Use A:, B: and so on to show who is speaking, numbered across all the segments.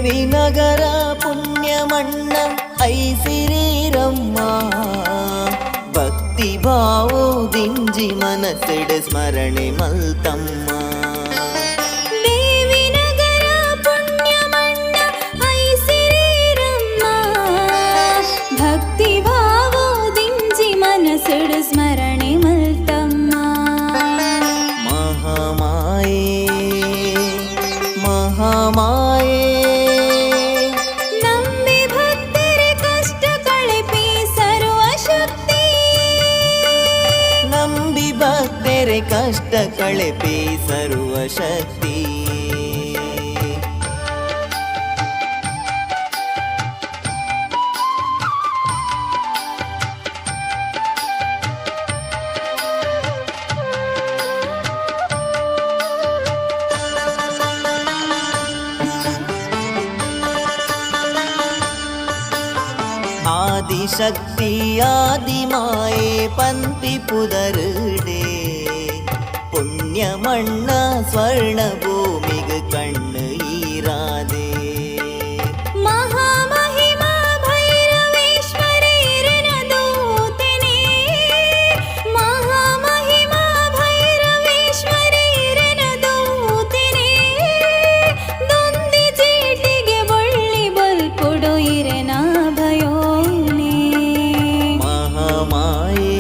A: Devinagar ಪುಣ್ಯಮಣ್ಣ ಐಸಿರಿರಮ್ಮ ಭಕ್ತಿ ಭಾವೋ ದಿಂಜಿ ಮನಸ್ಸಿಡ ಸ್ಮರಣೆ ಮಲ್ತಮ್ಮ.
B: ದೇವಿನಗರ ಪುಣ್ಯಮಣ್ಣ ಐಸಿರಿರಮ್ಮ ಭಕ್ತಿ ಭಾವೋ ದಿಂಜಿ ಮನಸ್ಸುಡು ಸ್ಮರಣೆ ಮಲ್ತಮ್ಮ.
A: ಮಹಾಮಾಯೆ ಮಹಾಮಾಯೆ.
B: ನಂಬಿ ಭಕ್ತರ ಕಷ್ಟ ಕಳೆಪಿ ಸರ್ವಶಕ್ತಿ.
A: ನಂಬಿ ಭಕ್ತರೆ ಕಷ್ಟ ಕಳೆಪಿ ಸರ್ವಶಕ್ತಿ. ಆದಿಶಕ್ತಿ ಆದಿಮಾಯೆ ಪಂಪಿ ಪುದರುಡೆ ಪುಣ್ಯಮಣ್ಣ ಸ್ವರ್ಣ ಭೂಮಿಗೆ ಕಣ್ಣು ಈರಾದೆ.
B: ಮಹಾಮಹಿಮಾ ಭೈರವೇಶ್ವರ ಇರನ ದೂತನೆ, ಮಹಾಮಹಿಮಾ ಭೈರವೇಶ್ವರ ಇರನ ದೂತನೆ, ದೊಂದಿ ಚೀಟಿಗೆ ಬೊಳ್ಳಿ ಬಲ್ಪುಡು ಇರನ ಭಯೋನೆ.
A: ಮಹಾಮಾಯೆ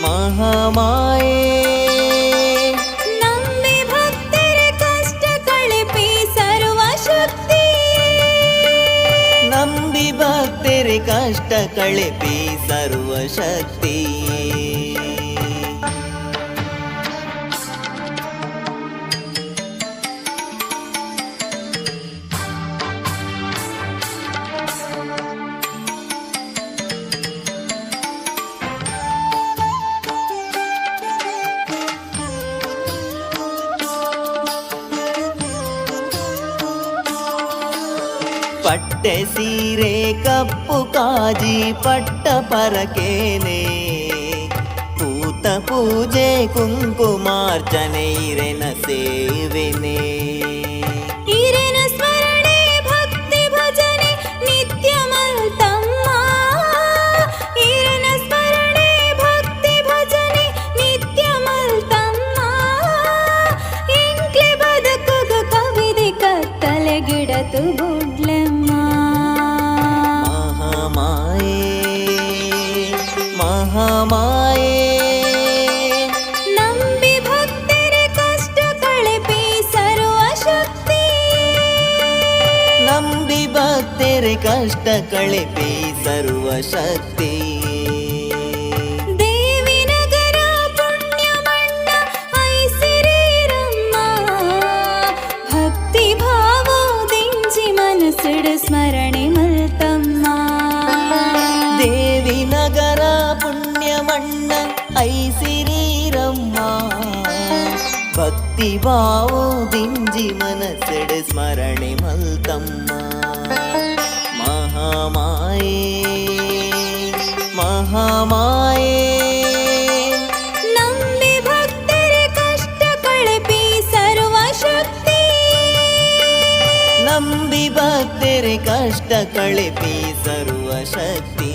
A: ಮಹಾಮಾಯೆ.
B: ನಂಬಿ ಭಕ್ತರ ಕಷ್ಟ ಕಳೆಪಿ ಸರ್ವಶಕ್ತಿ.
A: ನಂಬಿ ಭಕ್ತರೆ ಕಷ್ಟ ಕಳೆಪಿ ಸರ್ವಶಕ್ತಿ. ಪಟ್ಟೆ ಸೀರೆ ಕಪ್ಪು ಕಾಜಿ ಪಟ್ಟ ಪರಕೇನೆ ಪೂತ ಪೂಜೆ ಕುಂಕುಮಾರ್ಚನೆ ಇರೆನ ಸೇವೆನೆ.
B: ಇರೆನ ಸ್ಮರಣೆ ಭಕ್ತಿ ಭಜನೆ ನಿತ್ಯ ಮಲ್ತಮ್ಮ, ಇರೆನ ಸ್ಮರಣೆ ಭಕ್ತಿ ಭಜನೆ ನಿತ್ಯ ಮಲ್ತಮ್ಮ, ಎಂಕ್ಲೆ ಬದುಕುಗ ಕವಿದೆ ಕತ್ತಲೆ ಗಿಡತು ಬುಡ್ಲೆಮ್ಮ.
A: ಮಹಾಮಾಯೆ ಮಹಾಮಾಯೆ.
B: ನಂಬಿ ಭಕ್ತರ ಕಷ್ಟ ಕಳೆಪಿ ಸರ್ವಶಕ್ತಿ.
A: ನಂಬಿ ಭಕ್ತರೆ ಕಷ್ಟ ಕಳೆಪಿ ಸರ್ವಶಕ್ತಿ.
B: ದೇವಿನಗರ ಪುಣ್ಯಮಣ್ಣ ಐಸಿರಿರಮ್ಮ ಭಕ್ತಿ ಭಾವೋ ದಿಂಜಿ ಮನಸ್ಸುಡು ಸ್ಮರಣೆ ಮಲ್ತಮ್ಮ.
A: ದೇವಿನಗರ ಪುಣ್ಯಮಣ್ಣ ಐಸಿರಿರಮ್ಮ ಭಕ್ತಿ ಭಾವೋ ದಿಂಜಿ ಮನಸ್ಸಿಡ ಸ್ಮರಣೆ ಮಲ್ತಮ್ಮ. ಮಹಾಮಾಯೆ ಮಹಾಮಾಯೆ.
B: ನಂಬಿ ಭಕ್ತರ ಕಷ್ಟ ಕಳೆಪಿ ಸರ್ವಶಕ್ತಿ.
A: ನಂಬಿ ಭಕ್ತರೆ ಕಷ್ಟ ಕಳೆಪಿ ಸರ್ವಶಕ್ತಿ.